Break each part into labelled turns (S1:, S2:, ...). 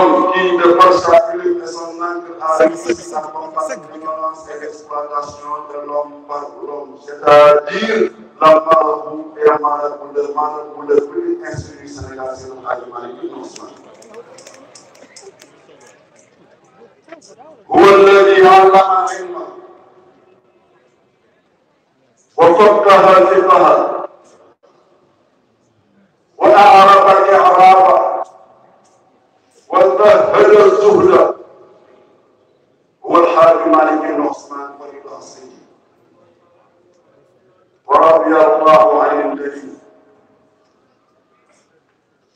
S1: l'homme qui, de par sa plume et son encre, a réussi à combattre l'ignorance et l'exploitation de l'homme par l'homme, c'est-à-dire la marabout et la marabout, le plus instruit du Sénégal, c'est le Hadji Malick Ibn Ousmane. هو الذي علم علما وفقه الفقه وأعرف الإعراب وزهد الزهد هو الحاج مالك بن عثمان ولي الأصيل ورضي الله عن الجليل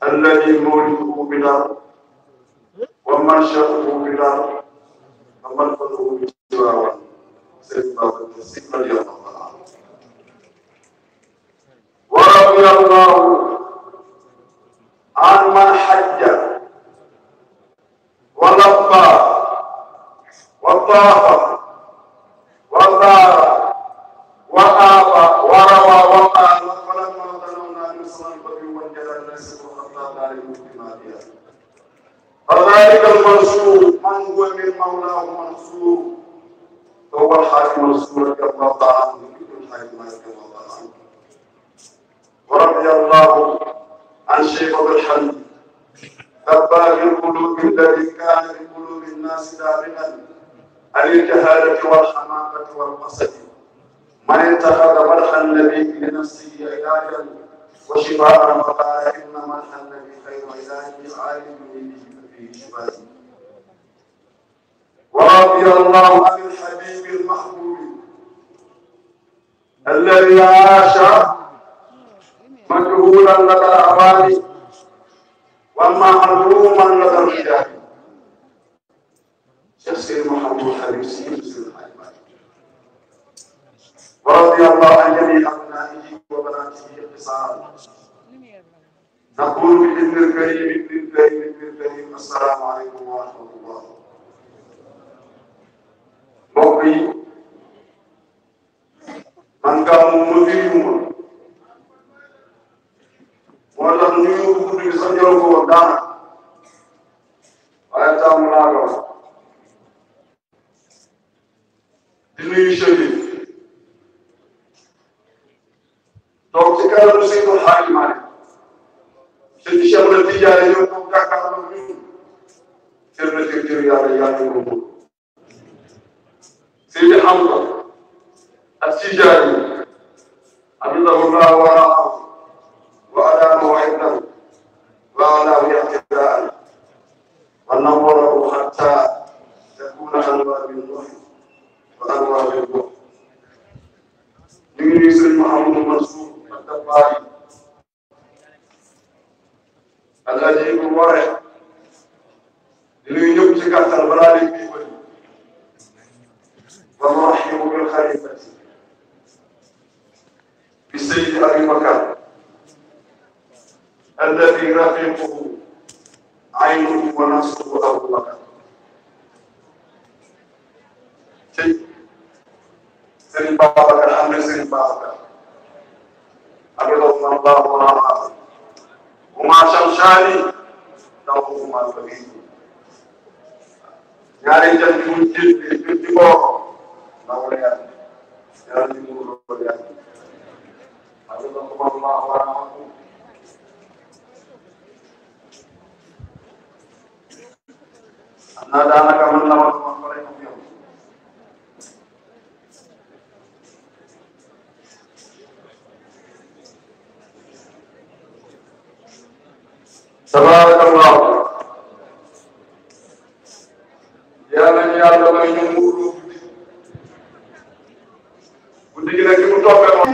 S1: الذي مولده بالأرض ومنشأه بالأرض ومنفذه بالجوار سيدنا الصديق رضي الله عنه ورضي الله عن من حج ولبى وطاف وزار وآب وروى وقال ولما ظننا بصر البدر والجلال ليس الخطاب عليهم بماديا فذلك المنصور من هو من مولاه منصور هو الحاج منصور رضي الله تعالى عنه الحاج مالك رضي الله عنه ورضي الله عن شيخ الحمد دباغ القلوب الذي كان لقلوب الناس دابغا عن الجهالة والحماقة والقسد من اتخذ مدح النبي لنفسه علاجا وشفاء فقال إن مدح النبي خير علاج عالم به فيه شفاء ورضي الله عن الحبيب المحبوب الذي عاش مجهولا لدى الأعوان ومعلوما لدى الرجال شيخ سيد محمد الحبيب سيد الحاج مالك ورضي الله عن جميع أبنائه وبناته اختصارا نقول بإذن الكريم السلام عليكم ورحمة الله mbokk man gàmmu ma firiwuma moo tax ñu yóbbu guddi gi sax jëloon ko woon daanaka waaye taamu naa ko di nuyu chef donc ci kanamu Seydou Hadji Malick te di Cheikh na Tidiane ñëw toog jàkkaarloo ñun chef na territorial yàlla ñu Seydi Hamza ak Tijaani hafidahullah wa ra'ahu wa adama wa'idnahu wa alahu iqtidaan wa nawwarahu hatta yakuna anwar bin nuh wa anwar bin nuh ñu ngi nuyu Sëriñ Mouhamadou Mansour ak Dabbaay Alaaji bu Ware di nuyu ñëpp ci gàttal balaa leen bii bëri ونرحب بالخليفة بالسيد أبي بكر الذي رفيقه عينه ونصره أبو بكر سيد بابكر أمر سيد بابكر حفظه الله ورعاه وما شمشاني له ما البغيث يعني جد جد Mawlaya, jalan di mulut dia. Allah warahmatuh. Anda anak kaman lawan mereka punya. Subhanallah. Jangan Allah menyuruh Budi lagi butuh apa?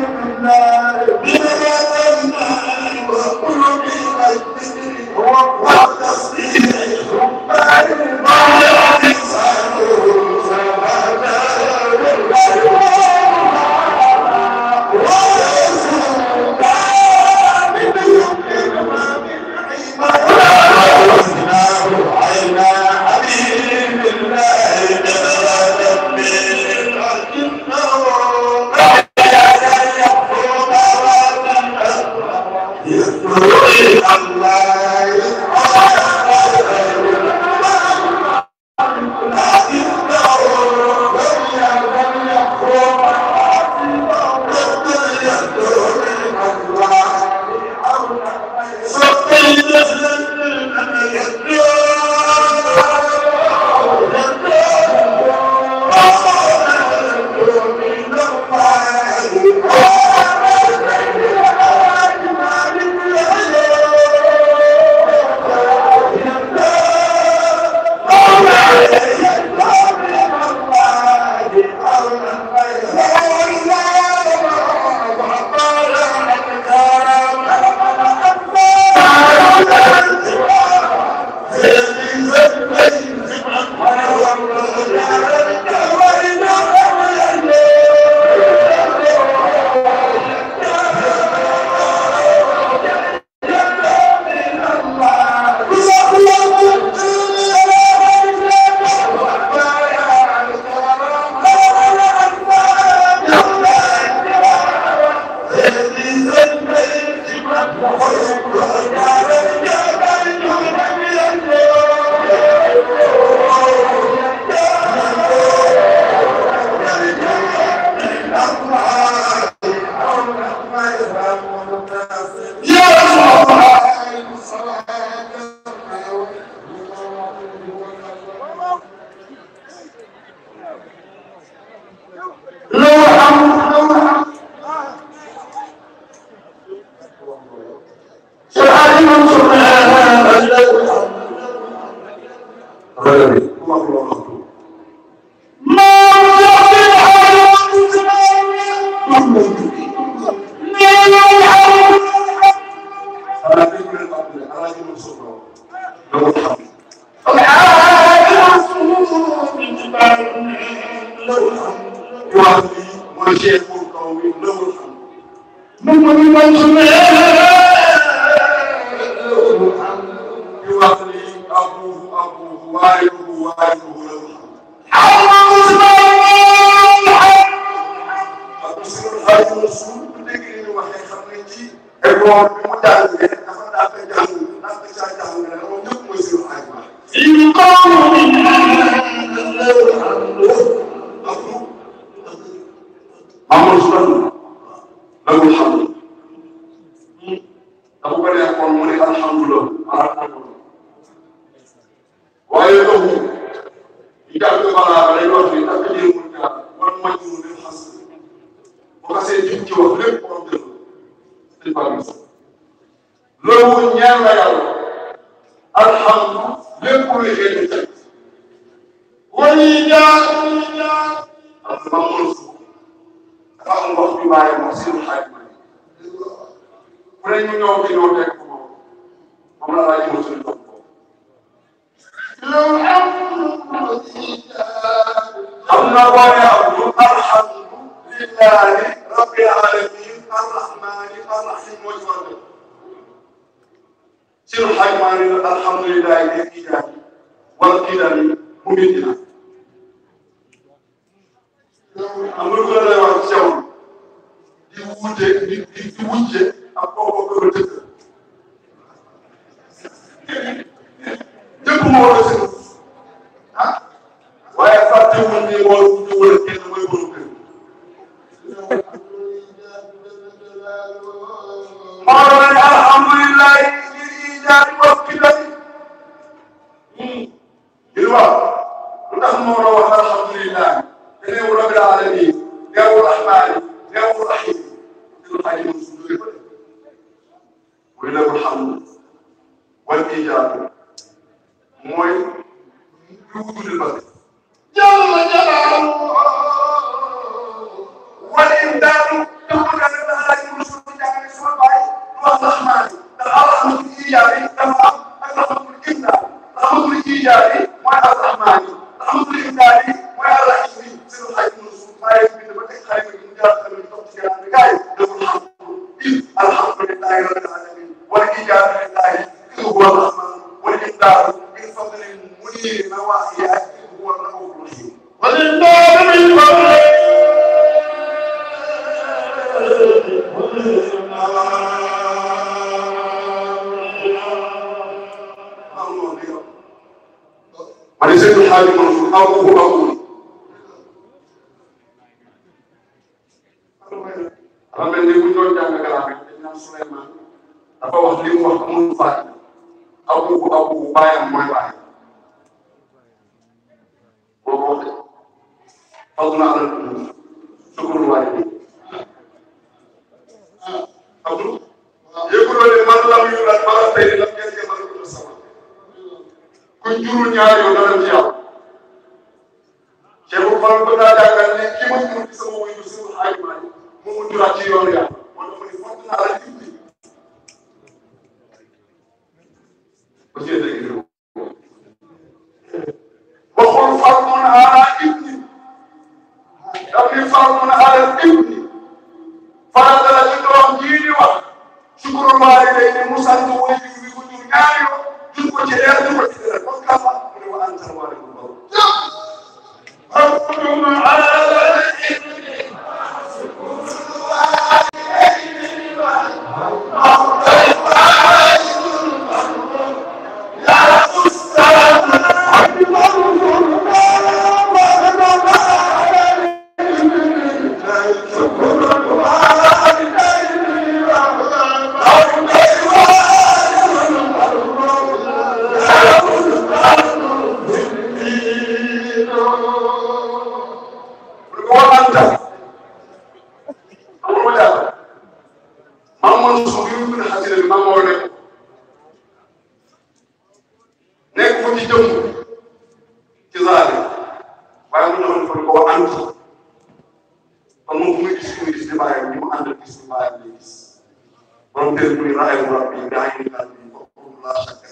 S1: تربي رأي ربي بعين قلبي وقل لا شك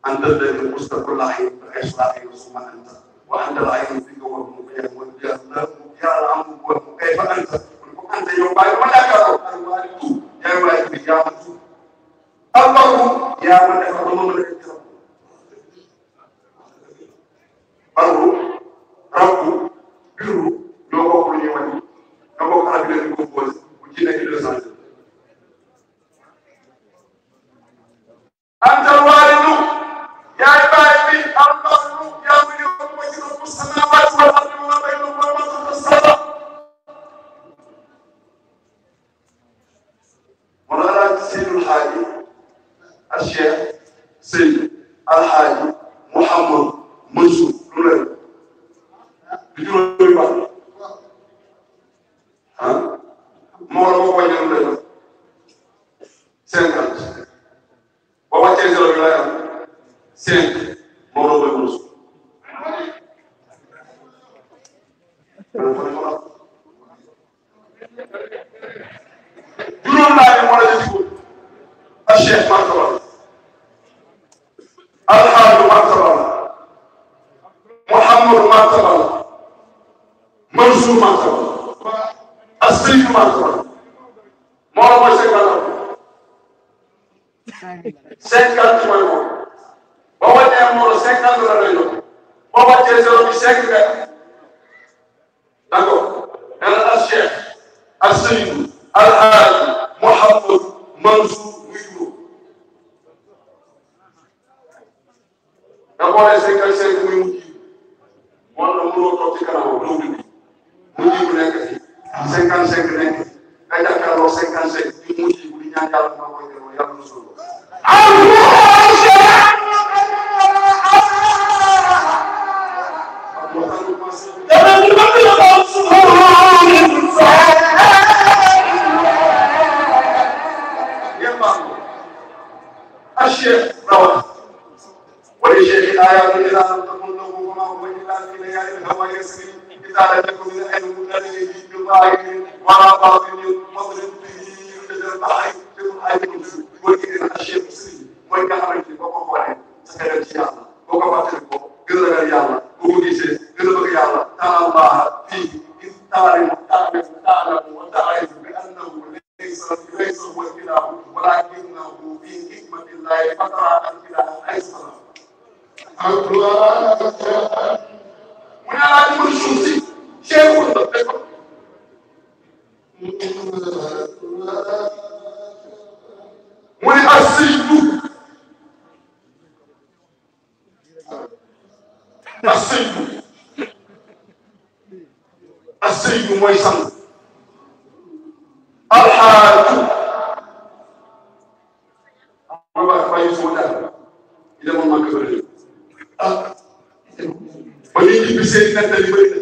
S1: أنت الذي قصد كل عين بإصلاحي ثم أنت وأنت العين فيك والمبين والجهل يا الأمر وكيف أنت أنت يوم بعد ولا كرو الوالد يا والد يا مزو الله يا من يفرض من الكرم الله رب بيرو لو كل يوم كم كان بيرو كوبوز وجينا إلى زمان أنت الوالد يا عبادي الله يا من يخرج السماوات والأرض وما بينهما وما السماء مولانا سيد الحاجي الشيخ سيد الحاجي محمد منصور لولر بيجوا ها مولانا ما بينهم لنا 50 بابا تيزر ولا 5 مولانا منصور juróom laa ne moo la ci góor ak Cheikh Martaba Alhaaju Martaba Mouhamadou Martaba Mansour Martaba ak Seydou Martaba moo la mooy 50 mooy moom boo wàññee moo la 50 la lay doon boo wàccee 0 bi 5 nga d'accord yàlla ak Cheikh ak Seydou Alhaji Mouhamadou Mansour muy juróom da boolee 55 muy mujj moo la mënoo toog ci kanamam doo dindi mujj bu nekk fi 55 nekk nga jàkkaarloo 55 di mujj bu di ñaan yàlla maa koy delloo yàlla na solo الشيخ رواه ولشيخ آيات إذا لم تكن له فما هو إلا في ليالي الهوى يسري إذا لم يكن من أهل المدلل بظاهر ولا باطن مضرب به يرتجى البحر في الحي المنزل وإذن الشيخ مسلم وإن حرمت وقف واحد سكرت يا الله وقف تلقوا قدر يا الله وقديسه قدر يا الله تعالى الله فيه إن تعلم وتعرف بأنه ليس هو الإله ولكنه في حكمة الله فترى الإله أيسر. من العالم الشمسي شيخ الدقيق من السيد ميسر الحاج ما باي سودا إذا ما كبر ولي بسيط نتالي بيت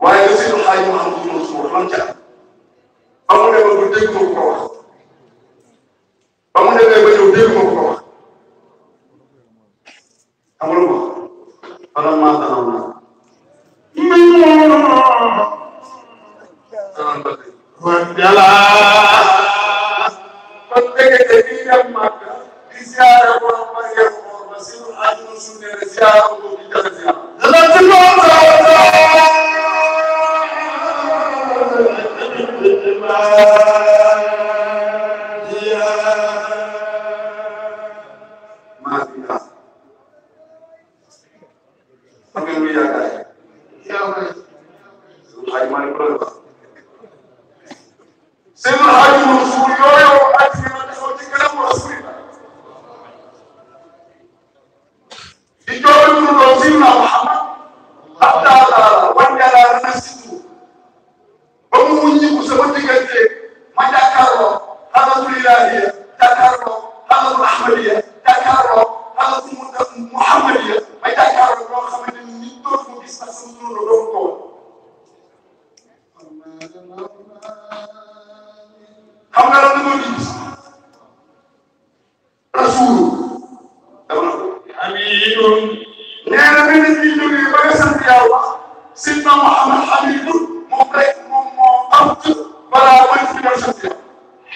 S1: waaye seen xaaj Mouhamadou Mansour lan ca ba mu demee ba dégg ma ko wax ba mu demee ba ñëw dégg ma ko wax amul ma wala maa danaw naa wajala kon dégg bi dem Makka di ziyaare borom ba ngeen xool ba seen xaaj Mansour ne la ziyaare ko di jël ziyaare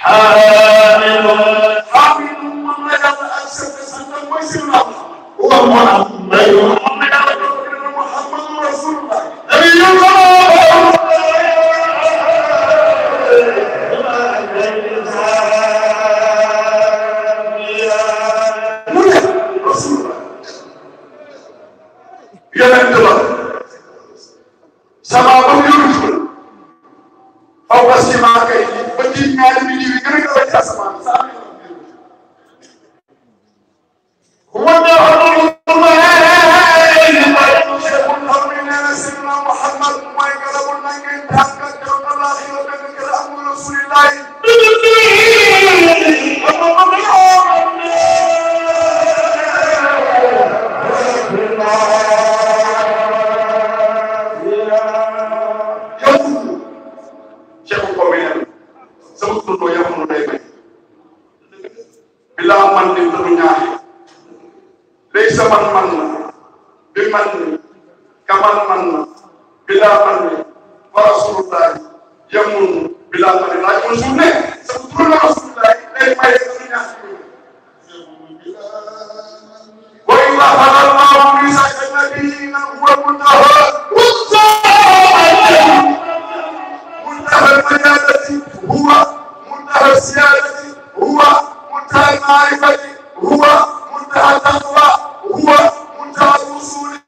S1: حامل من لا أكسب سنة ويسيرنا ومحمد رسول الله نبي الله رسول الله يا الله سماهم يرجون فوق السماء كي بدي نال بدي بكرة وجه السماء هو ده محمد ما يقرب النجم تحقق يوم الآخرة بذكر أمر رسول الله bila man di dunia ليس من بمن كمن من بلا من ورسول الله يمن بلا من لا يمن سنة سبحان رسول الله لا يمين وإلا فضل الله ميثاق النبيين هو المنتهى منتهى المجالة هو منتهى السيادة هو منتهى المعرفة هو منتهى التقوى هو منتهى الوصول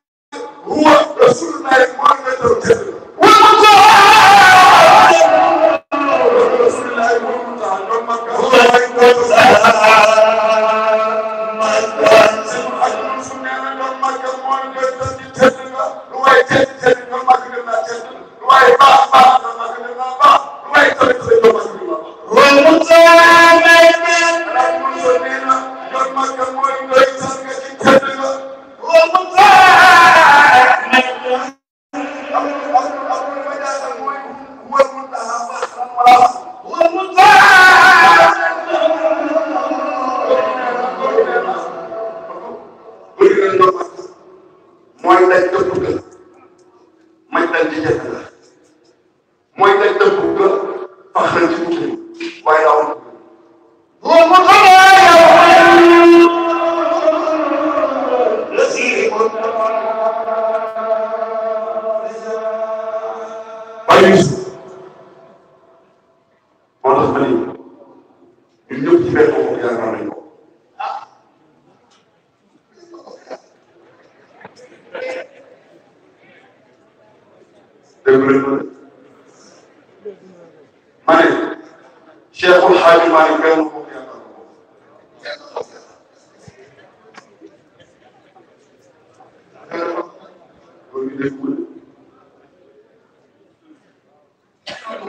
S1: هو رسول الله محمد رسول والمنتهى رسول الله والمنتهى هو شيخ الحاج مالك كان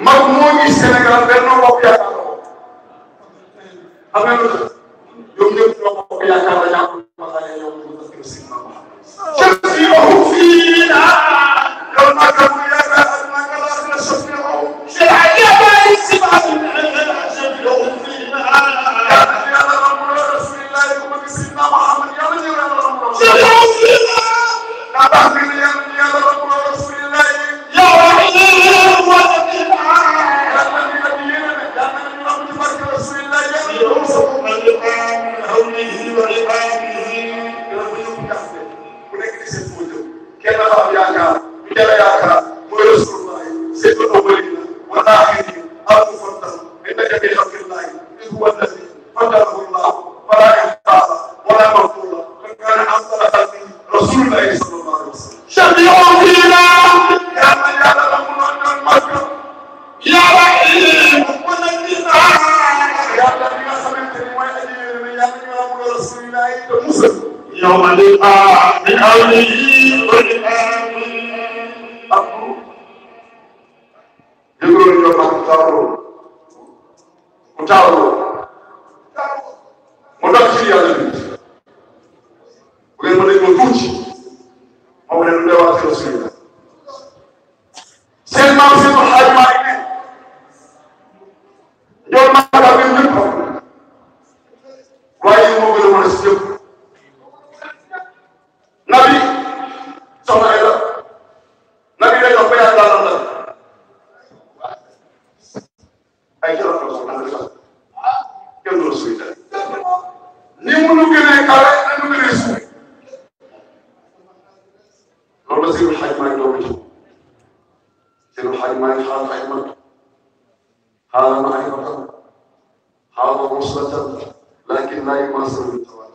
S1: مضمون السنغال بينه وبين أمين يوم يوم يا كارا يا مثلا يوم تذكر سيدنا شفيعه فينا يوم كانوا يا أدنى كلامنا شفيعه شرعية باي سبعة شفيعه فينا يا رب رسول الله يوم سيدنا محمد يا رب شفيعه فينا لا تحمل يا رب رسول الله يا رحيم يوم اللقاء من أوله والآمين يقولون يوم متعرض مدخل يا زلمة وين ما نقول توشي ما وين ندور في رسولنا سيدنا سيدنا الحاج مالك يوم ما قابل منكم وايد مو بدهم نسجد نبي صلى الله نبي لا يوم بيان لا لا أي شيء رسول الله ما يحال أيمن حال معرفة حال وصلة لكن لا يماثل بالتوالي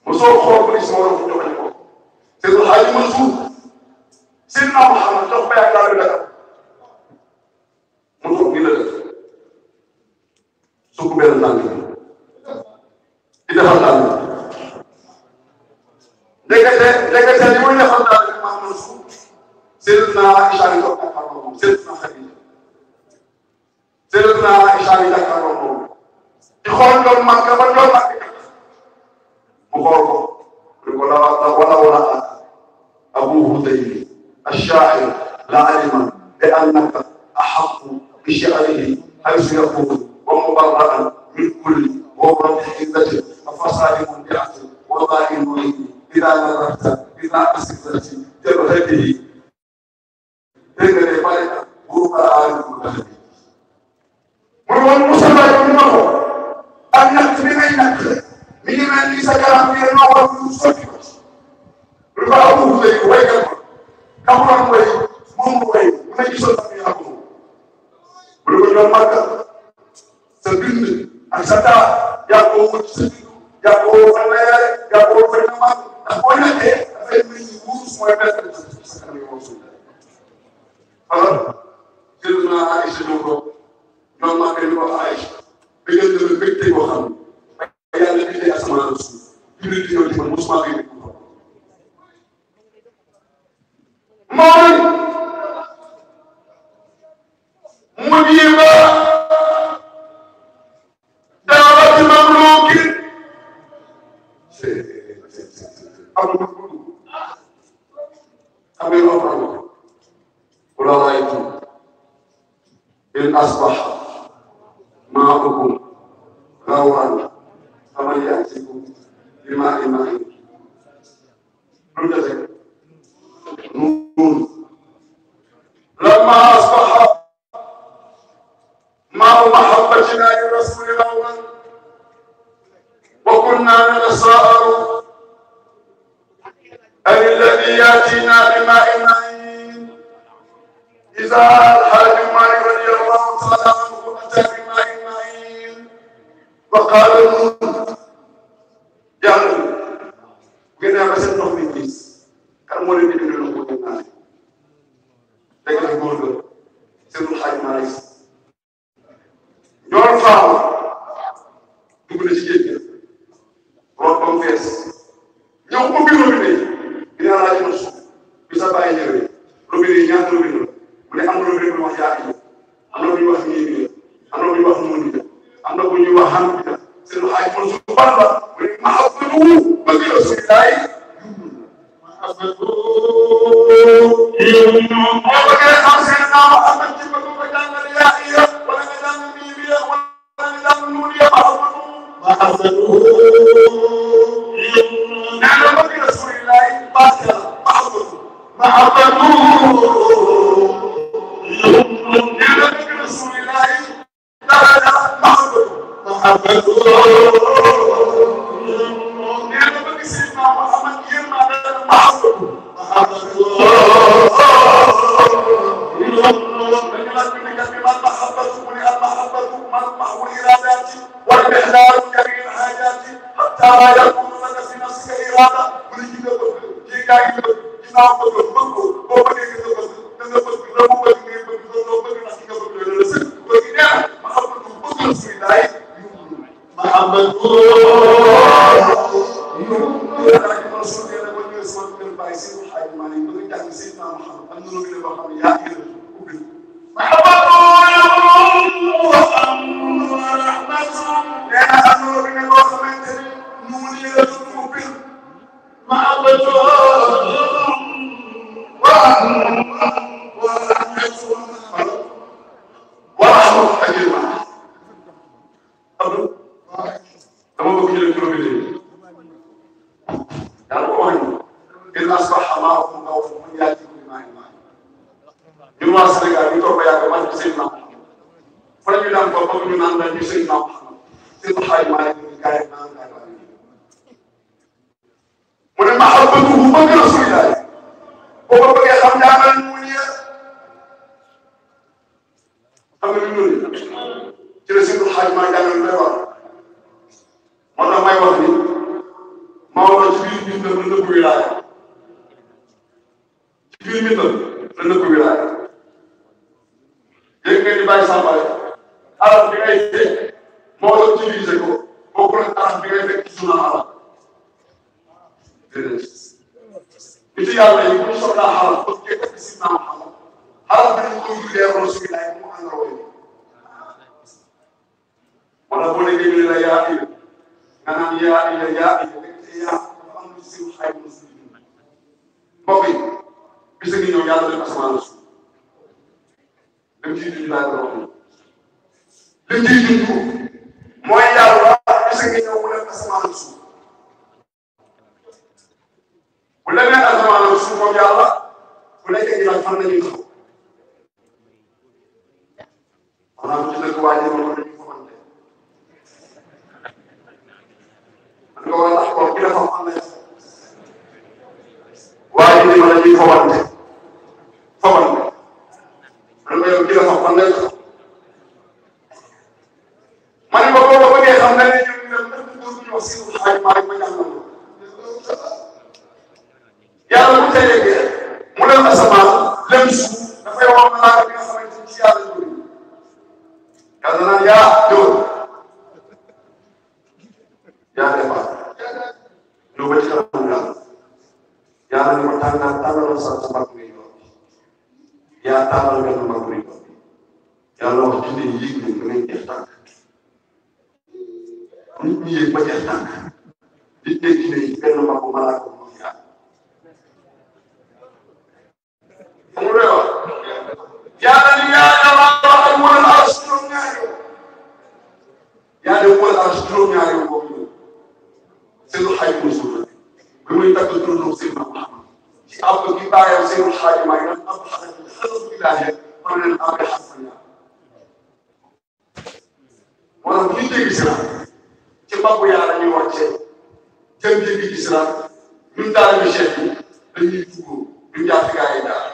S1: مصور خوف اسمه في جوهره سيد الحاج منصور سيدنا محمد توفى على ذلك منصور بلا سوق بين الناس إذا هذا لكن سليمان يفعل ذلك مع منصور سيدنا عائشة توفى كرمه سيدنا خديجة سيدنا عائشة كرمه يخون لهم مكة بدون مكة مخالفة ولا أبو هذيل الشاعر لعلم بأنك أحق بشعره حيث يقول ومبرأ من كل ومن حزة وفصائل مبيعة وضائن وعيد إذا نظرت إذا أسفلت جبهته إن لبالك غروب العالم المتحدث والمسلم يقول أن يكتب بينك من ليس كلام في الموضوع المستقبل رفعه زي ويكل كفران وي مم وي من يسوع في أبوه ولكن مكة سبيل أنستا يقول سبيل يقول فنيا يقول فنما أقول لك أفهم يوسف ما يبغى سكان يوسف هذا سيدنا عائشة نقول نما كلمة عائشة بيجي البيت يوهم يا الذي أسمع الرسول يريد يوم المسلمين ماي مديرة دعوة مملوك أبي أفرح ولا رأيتم إن أصبح معكم غورا فمن يأتيكم بماء معين نون لما أصبح مع محبتنا لرسول الله وكنا نتساءل أن الذي يأتينا بماء معين إذا الحاج مالك رضي الله تعالى عنه أتى بماء معين وقال نون يعني كنا بس نخمن بيس كان مولد بن الخوي لكن يقول سيد الحاج مالك ñoon faaw dugg na ci géej gi root ba mu fees ñëw ubbi robinet dina laaj ma suuf bi sa bàyyi ñëwee robinet yi ñaata robinet mu ne am na robinet bu ñu wax yaa am na bu ñuy wax ñii am na bu ñuy wax muuni am na bu ñuy wax xam seen xaaj man su ban la mu ne ma xam nga lu bëgg la suy daay ma xam nga boo bëggee xam seen naa ma xam ci bëgg ko jàngale yaa wala nga jàng نحن نبي رسول الله باكر محبته نحن نبي رسول الله درجة محبته نحن نبي سيدنا محمد يرمى محبته والإرادات والإحلال جميع الحاجات حتى لا يكون لك في نفسك إرادة ولكن Maodo ci biir mbindam la nëbb wilaaya ci biir mbindam la nëbb wilaaya dégg ngeen di bàyyi sàmbale arab bi ngay dégg Maodo utilisé ko bokkul ak arab bi ngay fekk ci suna arab déedéet nit yàlla yi bu ñu soxlaa xarab parce que fekk si naam xarab xarab bi ñu ko jullee Rasulillah mu àndal woon wala boo déggee ñu ne la yaa ila nga naan yaa ila yaa ila yaa dafa am lu si xay mu si mbokk yi bis ngi ñëw yàlla def asamaan la suuf dem ci duñu laaj la wax lim ciy junj mooy yàlla bis ngi ñëw mu def asamaan la suuf bu demee asamaan la suuf moom yàlla bu nekkee ñu laaj fan la ñuy taxaw xanaa bu ci dëkk waa ji moom dañuy fomante man nga war a tax koo ki la fam am na waa ji ni ma dañuy fomante man nga yow ki la fam fan lay taxaw ma ne ko boo ko bëggee xam ne ne ñoom ñu dem dëkk góor ñu wax si xaaj maa ma jàngal yàlla bu tey yeggee mu dem asamaan lem suuf dafay wax malaaka bi nga xamante ni ci yàlla jóge yàlla naan yaa jóor yaa départ ñëw ba ci kanam yàlla ni ma tànnal sa mbagg ngay yor yaa tànnal benn mbagg ngay yor yàlla wax ci ne yéeg nañ ba ngay jeex tànk nit ñi yéeg ba jeex tànk nit ñi ci ne benn mbagg malaaka bu wax yàlla ni yaa dama wax ak wala aras juróom-ñaari yow yaa dem wala aras juróom-ñaari yow boobu ñëw seen xaaj mu suuf bi muy tagg turandoom seen Muhammad ci ab gi bàyyam seen xaaj maa ngi am xaaj xelal bi laaje xam leen am xam na moo tax bu ñu dégg islam ci mbaggu yàlla ñuy wàccee jëm dégg islam ñun daal ñu chef yi dañuy dugg ñu jàpp gaa yi daal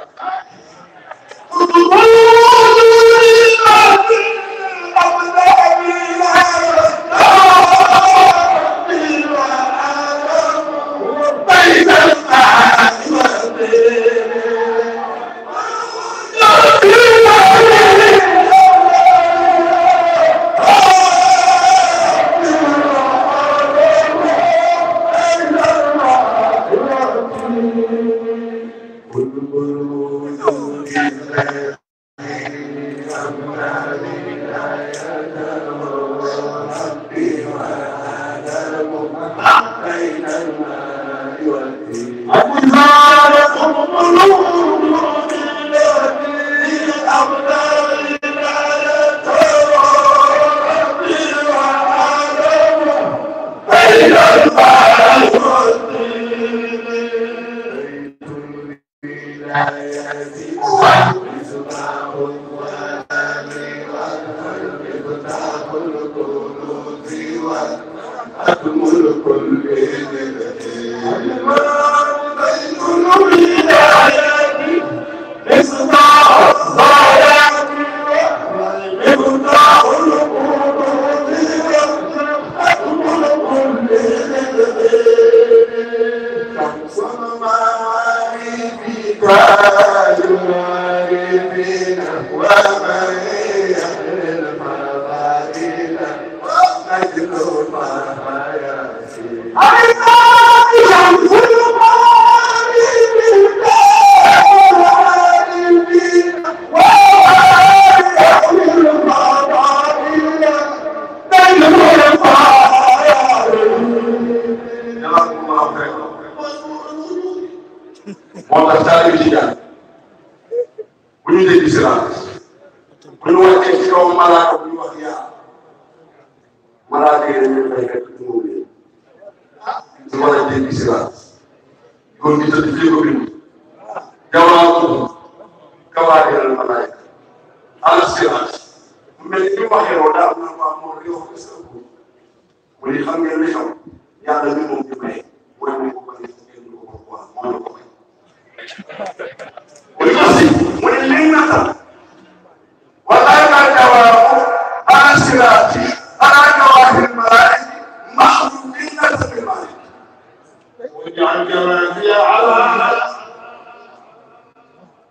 S1: واجعل جوازي على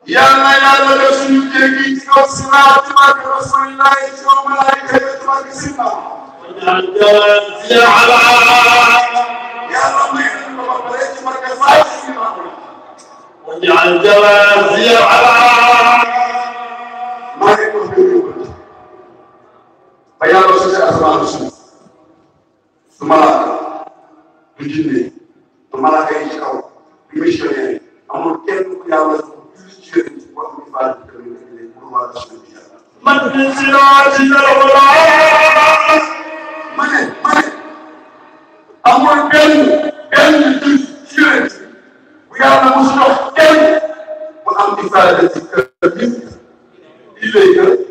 S1: يا رسول جيجي صراط مع رسول الله يوم ملائكة مع سيدنا واجعل جوازي على يا رب ما بليت مركز واجعل جوازي على ما يكون في فيا رسول أسماء رسول ثم الجنة ثم لا كيشكو بمشيئة أمر كن يا رسول يجري وأمر من في سراج الأولى من أمر كن يجري ويا مسلم كن وأمر فادتك إليك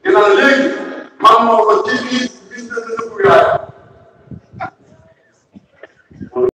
S1: dina léegi maam moo ko ci biir